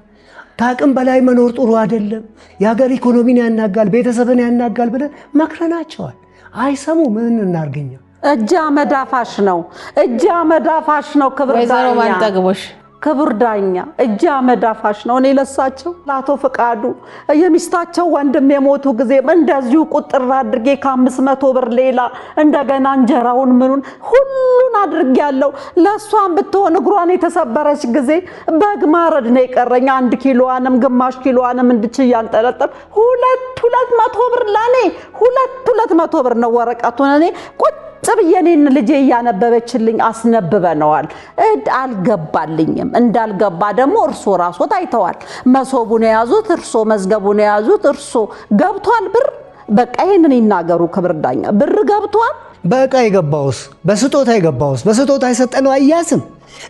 ከአቅም በላይ መኖር ጥሩ አይደለም፣ የሀገር ኢኮኖሚን ያናጋል፣ ቤተሰብን ያናጋል ብለን መክረናቸዋል። አይሰሙ። ምን እናርግኛ? እጅ አመዳፋሽ ነው፣ እጅ አመዳፋሽ ነው። ክብር ወይዘሮ ማንጠግቦሽ ክቡር ዳኛ እጅ አመዳፋሽ ነው። እኔ ለሳቸው ለአቶ ፈቃዱ የሚስታቸው ወንድም የሞቱ ጊዜም እንደዚሁ ቁጥር አድርጌ ከ500 ብር ሌላ እንደገና እንጀራውን ምኑን ሁሉን አድርጌ ያለው ለእሷን ብትሆን እግሯን የተሰበረች ጊዜ በግ ማረድ ነው የቀረኝ። 1 ኪሎዋንም ግማሽ ኪሎዋንም እንድች እያንጠለጠል 200 ብር ለኔ 200 ብር ነው ወረቀቱን እኔ ቁጭ ብዬ እኔን ልጄ እያነበበችልኝ አስነብበነዋል። አልገባልኝም። እንዳልገባ ደግሞ እርሶ ራሶት አይተዋል። መሶቡን የያዙት እርሶ፣ መዝገቡን የያዙት እርሶ። ገብቷል ብር። በቃ ይሄንን ይናገሩ ክብር ዳኛ፣ ብር ገብቷል። በእቃ የገባውስ በስጦታ የገባውስ በስጦታ የሰጠነው አያስም።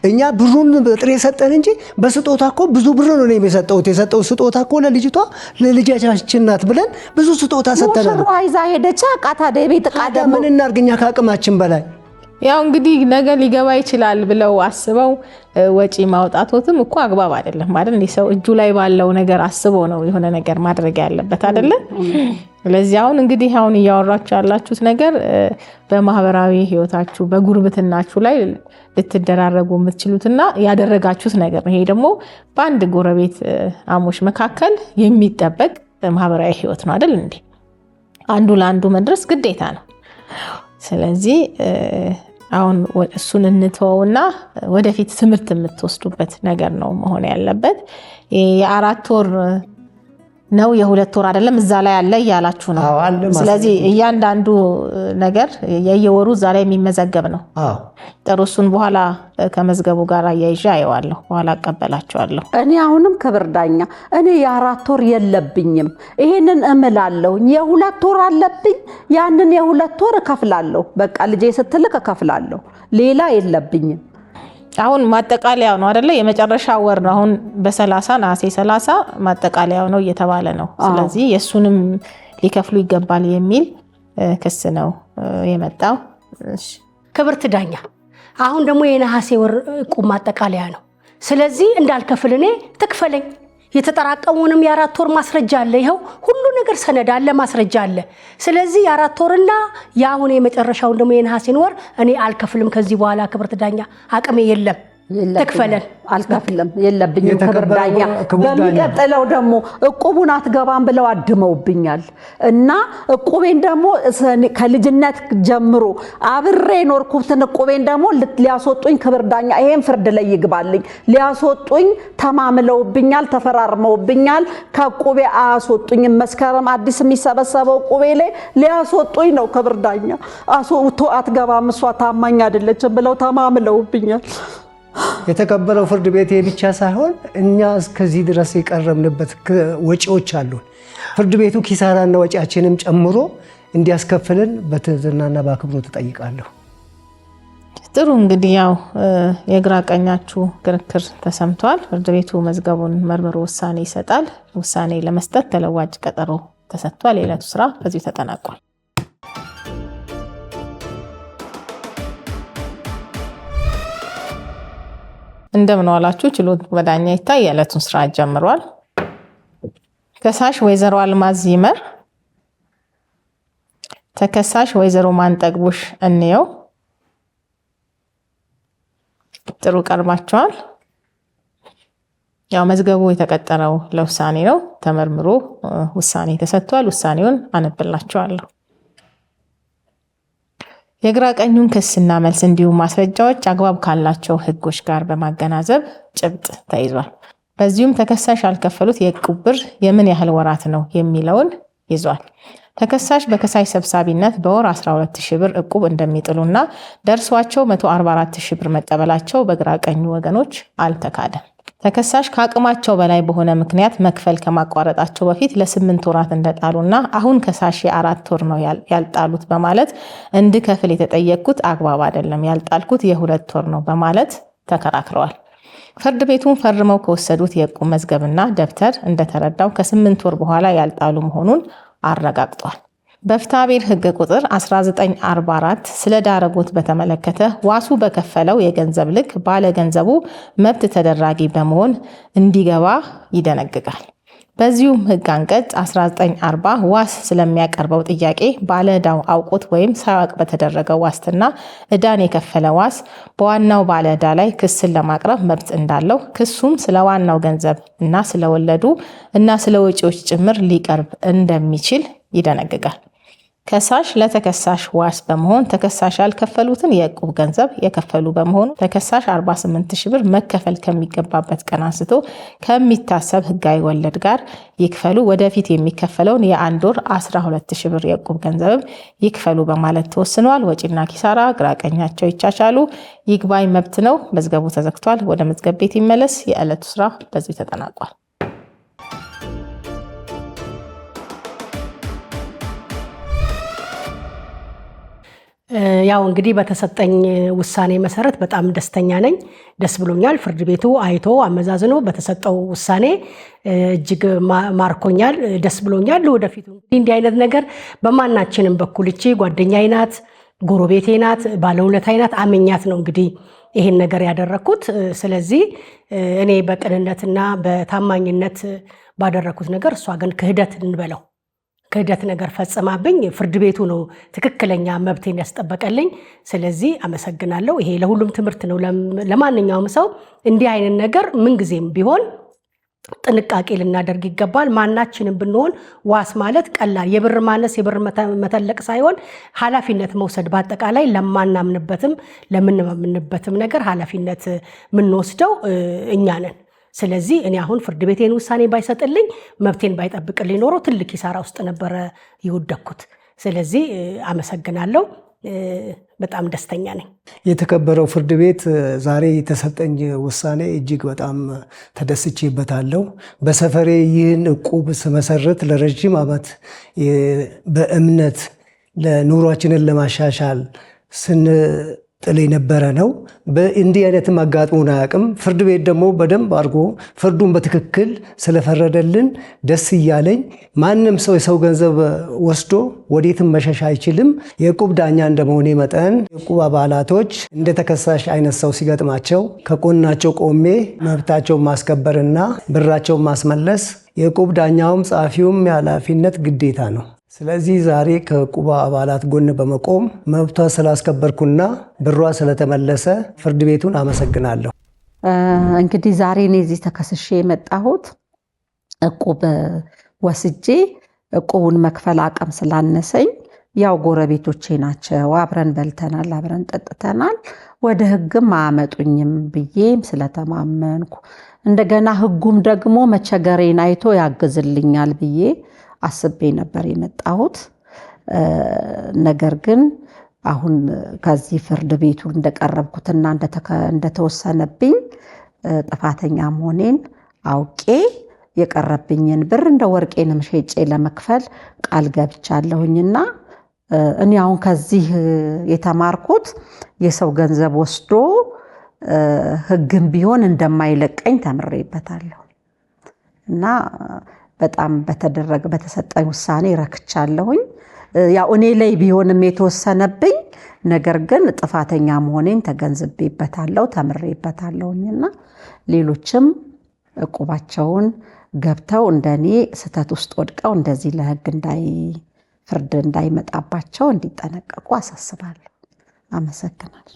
እኛ ብሩን በጥሬ ሰጠን እንጂ በስጦታ እኮ ብዙ ብር ነው እኔም የሰጠሁት። የሰጠው ስጦታ እኮ ለልጅቷ ለልጃችን ናት ብለን ብዙ ስጦታ ሰጠናል። ሙሽሯ ይዛ ሄደች። ዕቃ ታዲያ የቤት ዕቃ ደግሞ ምን እናድርግ እኛ ከአቅማችን በላይ። ያው እንግዲህ ነገ ሊገባ ይችላል ብለው አስበው ወጪ ማውጣቶትም እኮ አግባብ አይደለም አይደል? ሰው እጁ ላይ ባለው ነገር አስቦ ነው የሆነ ነገር ማድረግ ያለበት አይደለ? ስለዚህ አሁን እንግዲህ አሁን እያወራችሁ ያላችሁት ነገር በማህበራዊ ህይወታችሁ በጉርብትናችሁ ላይ ልትደራረጉ የምትችሉትና ያደረጋችሁት ነገር ነው። ይሄ ደግሞ በአንድ ጎረቤት አሞች መካከል የሚጠበቅ ማህበራዊ ህይወት ነው አይደል እንዴ? አንዱ ለአንዱ መድረስ ግዴታ ነው። ስለዚህ አሁን እሱን እንተወውና ወደፊት ትምህርት የምትወስዱበት ነገር ነው መሆን ያለበት። የ4 ወር ነው የ2 ወር አይደለም፣ እዛ ላይ አለ እያላችሁ ነው። ስለዚህ እያንዳንዱ ነገር የየወሩ እዛ ላይ የሚመዘገብ ነው። ጥሩ፣ እሱን በኋላ ከመዝገቡ ጋር አያይዤ አየዋለሁ፣ በኋላ አቀበላቸዋለሁ። እኔ አሁንም ክብር ዳኛ እኔ የ4 ወር የለብኝም፣ ይሄንን እምላለሁ። የ2 ወር አለብኝ፣ ያንን የ2 ወር እከፍላለሁ። በቃ ልጄ ስትልክ እከፍላለሁ፣ ሌላ የለብኝም። አሁን ማጠቃለያው ነው አይደለ? የመጨረሻ ወር ነው አሁን በ30 ነሐሴ 30 ማጠቃለያው ነው እየተባለ ነው። ስለዚህ የሱንም ሊከፍሉ ይገባል የሚል ክስ ነው የመጣው። ክብርት ዳኛ አሁን ደግሞ የነሐሴ ወር ዕቁብ ማጠቃለያ ነው። ስለዚህ እንዳልከፍል እኔ ትክፈለኝ። የተጠራቀሙንም የ4 ወር ማስረጃ አለ። ይኸው ሁሉ ነገር ሰነድ አለ፣ ማስረጃ አለ። ስለዚህ የ4 ወርና የአሁን የመጨረሻውን ደግሞ የነሐሴን ወር እኔ አልከፍልም ከዚህ በኋላ ክብርት ዳኛ፣ አቅሜ የለም። ትክፈለን። አልከፍልም፣ የለብኝም ክብር ዳኛ። በሚቀጥለው ደግሞ ዕቁቡን አትገባም ብለው አድመውብኛል እና ዕቁቤን ደግሞ ከልጅነት ጀምሮ አብሬ ኖርኩትን ዕቁቤን ደግሞ ሊያስወጡኝ ክብር ዳኛ፣ ይሄን ፍርድ ላይ ይግባልኝ፣ ሊያስወጡኝ ተማምለውብኛል፣ ተፈራርመውብኛል። ከዕቁቤ አያስወጡኝም። መስከረም አዲስ የሚሰበሰበው ዕቁቤ ላይ ሊያስወጡኝ ነው ክብር ዳኛ። አስወጥቶ አትገባም እሷ ታማኝ አይደለችም ብለው ተማምለውብኛል። የተከበረው ፍርድ ቤት ብቻ ሳይሆን እኛ እስከዚህ ድረስ የቀረብንበት ወጪዎች አሉን። ፍርድ ቤቱ ኪሳራና ወጪያችንም ጨምሮ እንዲያስከፍልን በትህትናና በአክብሮት እጠይቃለሁ። ጥሩ እንግዲህ ያው የግራ ቀኛችሁ ክርክር ተሰምቷል። ፍርድ ቤቱ መዝገቡን መርምሮ ውሳኔ ይሰጣል። ውሳኔ ለመስጠት ተለዋጭ ቀጠሮ ተሰጥቷል። የዕለቱ ስራ በዚሁ ተጠናቋል። እንደምን ዋላችሁ። ችሎት በዳኛ ይታይ የዕለቱን ስራ ጀምሯል። ከሳሽ ወይዘሮ አልማዝ ይመር፣ ተከሳሽ ወይዘሮ ማንጠግቡሽ እንየው። ጥሩ ቀርባቸዋል። ያው መዝገቡ የተቀጠረው ለውሳኔ ነው። ተመርምሮ ውሳኔ ተሰጥቷል። ውሳኔውን አነብላችኋለሁ። የግራ ቀኙን ክስና መልስ እንዲሁም ማስረጃዎች አግባብ ካላቸው ሕጎች ጋር በማገናዘብ ጭብጥ ተይዟል። በዚሁም ተከሳሽ ያልከፈሉት የዕቁብ ብር የምን ያህል ወራት ነው የሚለውን ይዟል። ተከሳሽ በከሳሽ ሰብሳቢነት በወር 12 ሺህ ብር ዕቁብ እንደሚጥሉና ደርሷቸው 144 ሺህ ብር መቀበላቸው በግራ ቀኙ ወገኖች አልተካደም። ተከሳሽ ከአቅማቸው በላይ በሆነ ምክንያት መክፈል ከማቋረጣቸው በፊት ለ8 ወራት እንደጣሉና አሁን ከሳሽ የ4 ወር ነው ያልጣሉት በማለት እንድከፍል የተጠየቅኩት አግባብ አይደለም፣ ያልጣልኩት የ2 ወር ነው በማለት ተከራክረዋል። ፍርድ ቤቱን ፈርመው ከወሰዱት የዕቁብ መዝገብና ደብተር እንደተረዳው ከ8 ወር በኋላ ያልጣሉ መሆኑን አረጋግጧል። በፍትሐብሔር ሕግ ቁጥር 1944 ስለ ዳረጎት በተመለከተ ዋሱ በከፈለው የገንዘብ ልክ ባለገንዘቡ መብት ተደራጊ በመሆን እንዲገባ ይደነግጋል። በዚሁም ሕግ አንቀጽ 1940 ዋስ ስለሚያቀርበው ጥያቄ ባለዕዳው አውቆት ወይም ሳያውቅ በተደረገው ዋስትና ዕዳን የከፈለ ዋስ በዋናው ባለዕዳ ላይ ክስን ለማቅረብ መብት እንዳለው፣ ክሱም ስለ ዋናው ገንዘብ እና ስለወለዱ እና ስለ ወጪዎች ጭምር ሊቀርብ እንደሚችል ይደነግጋል። ከሳሽ ለተከሳሽ ዋስ በመሆን ተከሳሽ ያልከፈሉትን የዕቁብ ገንዘብ የከፈሉ በመሆኑ ተከሳሽ 48 ሺህ ብር መከፈል ከሚገባበት ቀን አንስቶ ከሚታሰብ ሕጋዊ ወለድ ጋር ይክፈሉ፣ ወደፊት የሚከፈለውን የአንድ ወር 12 ሺህ ብር የዕቁብ ገንዘብም ይክፈሉ በማለት ተወስኗል። ወጪና ኪሳራ ግራቀኛቸው ይቻቻሉ። ይግባኝ መብት ነው። መዝገቡ ተዘግቷል። ወደ መዝገብ ቤት ይመለስ። የዕለቱ ስራ በዚሁ ተጠናቋል። ያው እንግዲህ በተሰጠኝ ውሳኔ መሰረት በጣም ደስተኛ ነኝ። ደስ ብሎኛል። ፍርድ ቤቱ አይቶ አመዛዝኖ በተሰጠው ውሳኔ እጅግ ማርኮኛል፣ ደስ ብሎኛል። ለወደፊቱ እንግዲህ እንዲህ አይነት ነገር በማናችንም በኩል እቺ ጓደኛዬ ናት፣ ጎረቤቴ ናት፣ ባለውለታዬ ናት፣ አመኛት ነው እንግዲህ ይሄን ነገር ያደረኩት። ስለዚህ እኔ በቅንነትና በታማኝነት ባደረኩት ነገር እሷ ግን ክህደት እንበለው ክህደት ነገር ፈጽማብኝ ፍርድ ቤቱ ነው ትክክለኛ መብቴን ያስጠበቀልኝ። ስለዚህ አመሰግናለሁ። ይሄ ለሁሉም ትምህርት ነው። ለማንኛውም ሰው እንዲህ አይነት ነገር ምንጊዜም ቢሆን ጥንቃቄ ልናደርግ ይገባል። ማናችንም ብንሆን ዋስ ማለት ቀላል የብር ማነስ የብር መተለቅ ሳይሆን ኃላፊነት መውሰድ በአጠቃላይ ለማናምንበትም ለምንማምንበትም ነገር ኃላፊነት የምንወስደው እኛ ነን። ስለዚህ እኔ አሁን ፍርድ ቤቴን ውሳኔ ባይሰጥልኝ መብቴን ባይጠብቅልኝ ኖሮ ትልቅ ኪሳራ ውስጥ ነበረ የወደኩት። ስለዚህ አመሰግናለሁ። በጣም ደስተኛ ነኝ። የተከበረው ፍርድ ቤት ዛሬ የተሰጠኝ ውሳኔ እጅግ በጣም ተደስቼበታለሁ። በሰፈሬ ይህን ዕቁብ ስመሰርት ለረጅም ዓመት በእምነት ለኑሯችንን ለማሻሻል ስንጥል የነበረ ነው። እንዲህ አይነትም አጋጥሞን አያውቅም። ፍርድ ቤት ደግሞ በደንብ አድርጎ ፍርዱን በትክክል ስለፈረደልን ደስ እያለኝ፣ ማንም ሰው የሰው ገንዘብ ወስዶ ወዴትም መሸሽ አይችልም። የዕቁብ ዳኛ እንደመሆኔ መጠን የዕቁብ አባላቶች እንደ ተከሳሽ አይነት ሰው ሲገጥማቸው ከጎናቸው ቆሜ መብታቸውን ማስከበርና ብራቸውን ማስመለስ የዕቁብ ዳኛውም ጸሐፊውም የኃላፊነት ግዴታ ነው። ስለዚህ ዛሬ ከዕቁብ አባላት ጎን በመቆም መብቷ ስላስከበርኩና ብሯ ስለተመለሰ ፍርድ ቤቱን አመሰግናለሁ። እንግዲህ ዛሬ እኔ እዚህ ተከስሼ የመጣሁት ዕቁብ ወስጄ ዕቁቡን መክፈል አቅም ስላነሰኝ፣ ያው ጎረቤቶቼ ናቸው፣ አብረን በልተናል፣ አብረን ጠጥተናል፣ ወደ ሕግም አያመጡኝም ብዬም ስለተማመንኩ እንደገና ሕጉም ደግሞ መቸገሬን አይቶ ያግዝልኛል ብዬ አስቤ ነበር የመጣሁት። ነገር ግን አሁን ከዚህ ፍርድ ቤቱ እንደቀረብኩትና እንደተወሰነብኝ ጥፋተኛ መሆኔን አውቄ የቀረብኝን ብር እንደ ወርቄንም ሸጬ ለመክፈል ቃል ገብቻለሁኝና እኔ አሁን ከዚህ የተማርኩት የሰው ገንዘብ ወስዶ ሕግም ቢሆን እንደማይለቀኝ ተምሬበታለሁ እና በጣም በተደረገ በተሰጠኝ ውሳኔ ረክቻለሁኝ። ያው እኔ ላይ ቢሆንም የተወሰነብኝ ነገር ግን ጥፋተኛ መሆኔን ተገንዝቤበታለሁ፣ ተምሬበታለሁኝና ሌሎችም እቁባቸውን ገብተው እንደኔ ስህተት ውስጥ ወድቀው እንደዚህ ለህግ ፍርድ እንዳይመጣባቸው እንዲጠነቀቁ አሳስባለሁ። አመሰግናለሁ።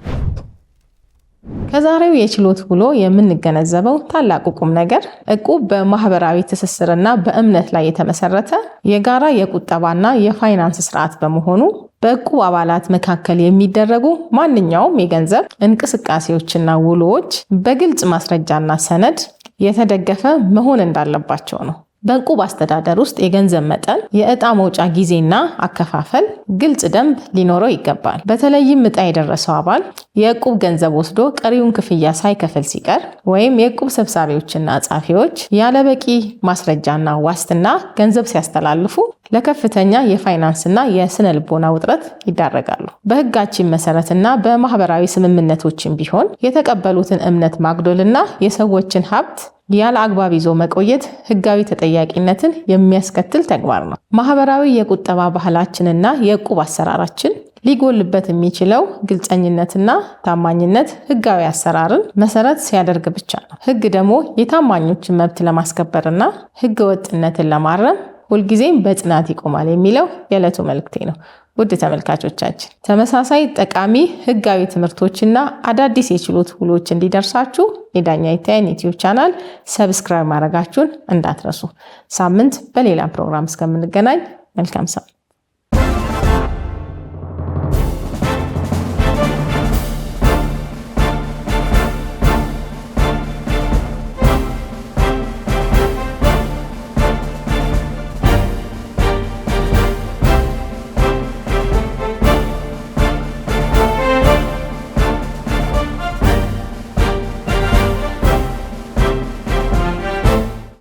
ከዛሬው የችሎት ውሎ የምንገነዘበው ታላቁ ቁም ነገር እቁብ በማህበራዊ ትስስርና በእምነት ላይ የተመሰረተ የጋራ የቁጠባና የፋይናንስ ስርዓት በመሆኑ በእቁብ አባላት መካከል የሚደረጉ ማንኛውም የገንዘብ እንቅስቃሴዎችና ውሎዎች በግልጽ ማስረጃና ሰነድ የተደገፈ መሆን እንዳለባቸው ነው። በእቁብ አስተዳደር ውስጥ የገንዘብ መጠን፣ የዕጣ መውጫ ጊዜና አከፋፈል ግልጽ ደንብ ሊኖረው ይገባል። በተለይም ዕጣ የደረሰው አባል የእቁብ ገንዘብ ወስዶ ቀሪውን ክፍያ ሳይከፍል ሲቀር ወይም የእቁብ ሰብሳቢዎችና ጸሐፊዎች ያለበቂ ማስረጃና ዋስትና ገንዘብ ሲያስተላልፉ ለከፍተኛ የፋይናንስና የስነ ልቦና ውጥረት ይዳረጋሉ። በሕጋችን መሰረትና በማህበራዊ ስምምነቶችም ቢሆን የተቀበሉትን እምነት ማጉደልና የሰዎችን ሀብት ያለ አግባብ ይዞ መቆየት ሕጋዊ ተጠያቂነትን የሚያስከትል ተግባር ነው። ማህበራዊ የቁጠባ ባህላችንና የእቁብ አሰራራችን ሊጎልበት የሚችለው ግልፀኝነትና ታማኝነት ሕጋዊ አሰራርን መሰረት ሲያደርግ ብቻ ነው። ሕግ ደግሞ የታማኞችን መብት ለማስከበርና ሕገ ወጥነትን ለማረም ሁልጊዜም በጽናት ይቆማል የሚለው የዕለቱ መልእክቴ ነው። ውድ ተመልካቾቻችን፣ ተመሳሳይ ጠቃሚ ሕጋዊ ትምህርቶችና አዳዲስ የችሎት ውሎች እንዲደርሳችሁ የዳኛ ይታየን YouTube channel subscribe ማድረጋችሁን እንዳትረሱ። ሳምንት በሌላ ፕሮግራም እስከምንገናኝ መልካም ሳምንት።